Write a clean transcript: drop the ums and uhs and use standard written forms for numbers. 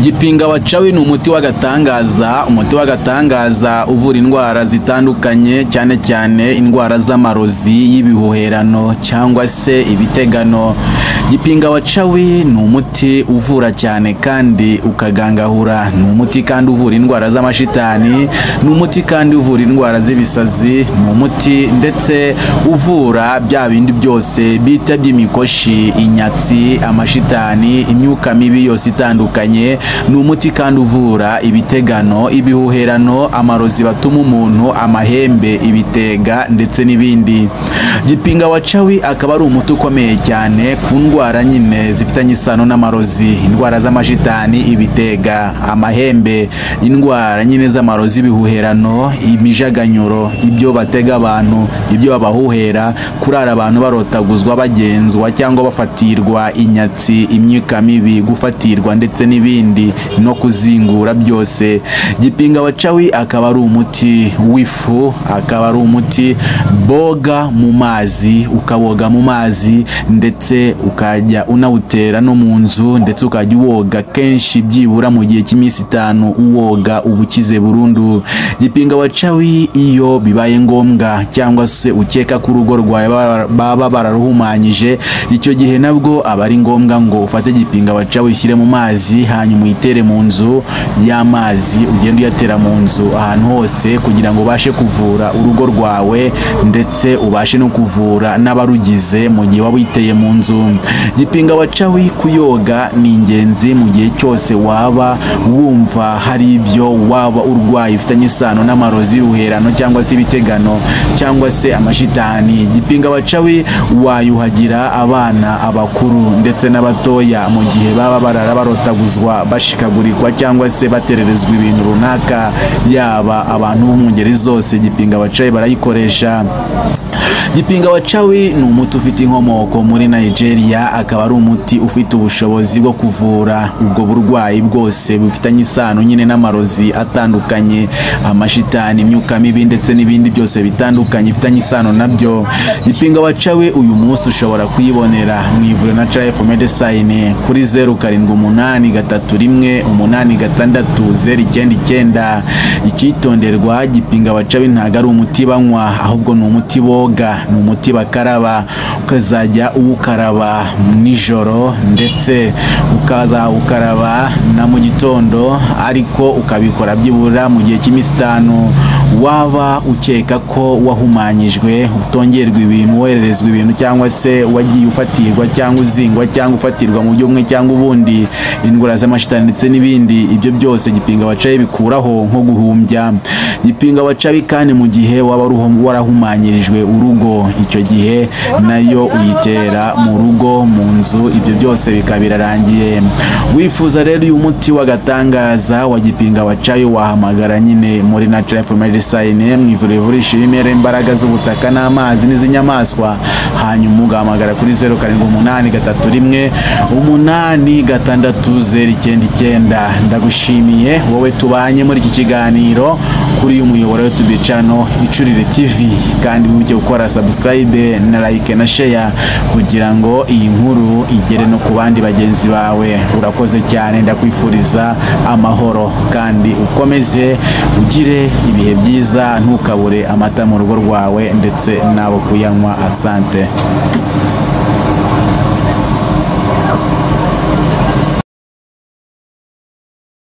Gipinga wacawi ni umuti w'agatangaza, umuti w'agatangaza uvura indwara zitandukanye, cyane cyane indwara z'amarozi y'ibihuherano cyangwa se ibitegano. Gipinga wacawi ni umuti uvura cyane kandi ukagangahura, ni umuti kandi uvura indwara z'amashitani, ni umuti kandi uvura indwara z'ibisazi, ni umuti ndetse uvura bya bindi byose bita by'imikoshi, inyatsi, amashitani, imyuka mibi yose itandukanye. Ni umuti kandi uvura ibitegano, ibihuherano, amarozi batuma umuntu, amahembe, ibitega ndetse n'ibindi. Gipinga wacawi akaba ari umuti ukomeye cyane ku ndwara nyine zifitanye isano n'amarozi, indwara z'amashitani, ibitega, amahembe, indwara nyine z'amarozi, ibihuherano, imijaganyuro, ibyo batega abantu, ibyo babahuhera, kurara abantu barotaguzwa, bagenzwa cyangwa bafatirwa inyatsi, imyuka mibi, gufatirwa ndetse n'ibindi no kuzingura byose. Gipinga wacawi akaba ari umuti w'ifu, akaba ari umuti boga mu mazi, ukaboga mu mazi ndetse ukajya unawutera no mu nzu, ndetse ukajya uwoga kenshi byibura mu gihe cy'iminsi 5 uwoga ubukize burundu. Gipinga wacawi iyo bibaye ngombwa cyangwa se ukeka ko urugo rwawe baba bararuhumanyije, icyo gihe nabwo aba ari ngombwa ngo ufate gipinga wacawi ushyire mu mazi, hanyuma uyitere mu nzu y'amazi, ugende uyatera mu nzu ahantu hose kugira ngo ubashe kuvura urugo rwawe ndetse ubashe no kuvura n'abarugize mu gihe waba uyiteye mu nzu. Gipinga wacawi kuyoga ni ingenzi mu gihe cyose waba wumva hari ibyo waba urwaye ufitanye isano n'amarozi, uherano cyangwa se ibitegano cyangwa se amashitani. Gipinga wacawi wayuhagira abana, abakuru ndetse n'abatoya mu gihe baba barara barotaguzwa, bashikagurikwa cyangwa se batererezwa ibintu runaka, yaba abantu bo mu ngeri zose gipinga wacawi barayikoresha. Gipinga wacawi ni umuti ufite inkomoko muri Nigeria, akaba ari umuti ufite ubushobozi bwo kuvura ubwo burwayi bwose bufitanye isano nyine n'amarozi atandukanye, amashitani, imyuka mibi ndetse n'ibindi byose bitandukanye bifitanye isano nabyo. Gipinga wacawi uyu munsi ushobora kuyibonera mu ivuriro Natural Life Medicine kuri 0 7 8 3 1 8 6 0 9 9. Icyitonderwa, gipinga wacawi ntago ari umuti banywa, ahubwo ni umuti boga, ni umuti bakaraba, ukazajya uwukaraba nijoro ndetse ukazawukaraba na mu gitondo, ariko ukabikora byibura mu gihe cy'iminsi 5. Waba ukeka ko wahumanyijwe, utongerwa ibintu, wohererezwa ibintu cyangwa se wagiye ufatirwa cyangwa uzingwa cyangwa ufatirwa mu buryo bumwe cyangwa ubundi, indwara z'amashitani ndetse n'ibindi, ibyo byose gipinga wacawi bikuraho nko guhumbya. Gipinga wacawi kandi mu gihe waba warahumanyirijwe urugo, icyo gihe nayo uyitera mu rugo, mu nzu, ibyo byose bikaba birarangiye. Wifuza rero uyu muti w'agatangaza wa gipinga wacawi wahamagara nyine muri Natural Life Medicine mu ivuriro rivurisha ibimera, imbaraga z'ubutaka n'amazi n'iz'inyamaswa, hanyuma ugahamagara kuri 0 7 8 3 1 8 6 0 9 9. Ndagushimiye wowe tubanye muri iki kiganiro kuri uyu muyoboro YouTube channel Icurire TV, kandi wibuke gukora subscribe na like na share kugira ngo iyi nkuru igere no ku bandi bagenzi bawe. Urakoze cyane, ndakwifuriza amahoro kandi ukomeze ugire ibihe byiza, ntukabure amata mu rugo rwawe ndetse n'abo kuyanywa. Asante.